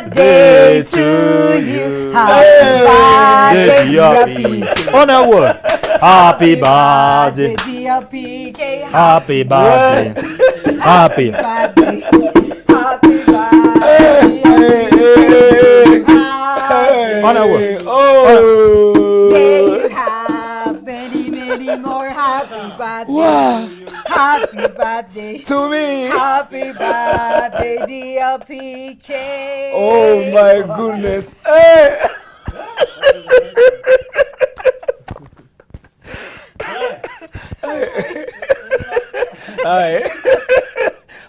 Birthday to you. Happy birthday, dear PK. Ona ũguo. Happy birthday. Dear PK. Happy birthday. Happy. Birthday. Happy birthday. Happy Ona ũguo. Oh. May you have many, many more happy birthdays. Wow. Happy birthday. To me. Happy birthday, dear PK. Oh my goodness. Hey. Hi.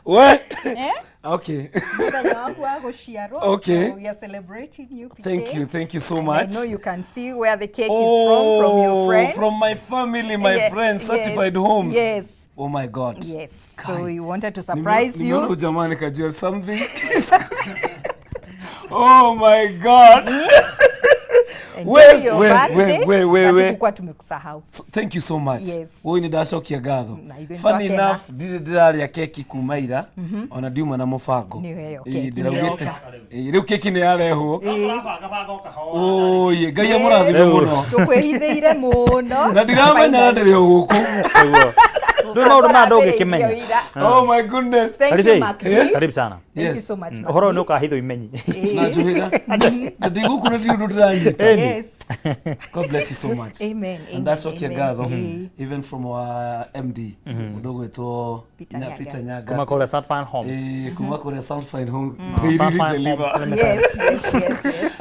What? Eh? Okay. Mũthenya waku wa gũciarwo. Okay. So we are celebrating you, PK. Thank you. Thank you so And much. I know you can see where the cake is from your friend. From my family, my friends, certified homes. Yes. Oh my God. Yes. Kai. So we wanted to surprise Nimeona you. huyu nikajua something. Oh my God. Enjoy your birthday. We. Hatukukuwa tumekusahau. So, thank you so much. Yes. Ũyũ nĩ ndacokia ngatho. Na ithuĩ Funny nĩtwakena. enough, ndirĩ ndĩrarĩa keki kuma ira ona ndiuma na mũbango. Nĩ ĩyo Ĩĩ, keki ndĩraugĩte. nĩyoka. Ĩĩ, rĩu keki nĩ yarehwo. Ũrabanga ũkahoa. Ũyĩ, Ngai amũrathime Rĩu. mũno. Tũkwĩhithĩire mũno. Na ndiramenya na ndĩrĩ o gũkũ. Ũguo. Rĩu maũndũ maya ndũngĩkĩmenya. Oh my goodness. Thank you, Karibei. Mark. Eh? Karibu sana. Thank you Yes. so much. Mark. Ũhoro ũyũ nĩ ũkahithwo imenyi. Na njũhĩga. Na ndĩ gũkũ na ndirĩ ũndũ ndĩranyita. Ĩni. Yes. God bless you so much. Amen, And amen, ndacokia amen. ngatho Ĩĩ. even from our MD mũndũ ũgwĩtwo Peter Nyaga. Peter Nyaga. Kuma kũrĩa Sunfine Homes. Eh, kuma kũrĩa Sunfine Homes. They really Sunfine deliver. Homes Limited. Yes, yes, yes, yes.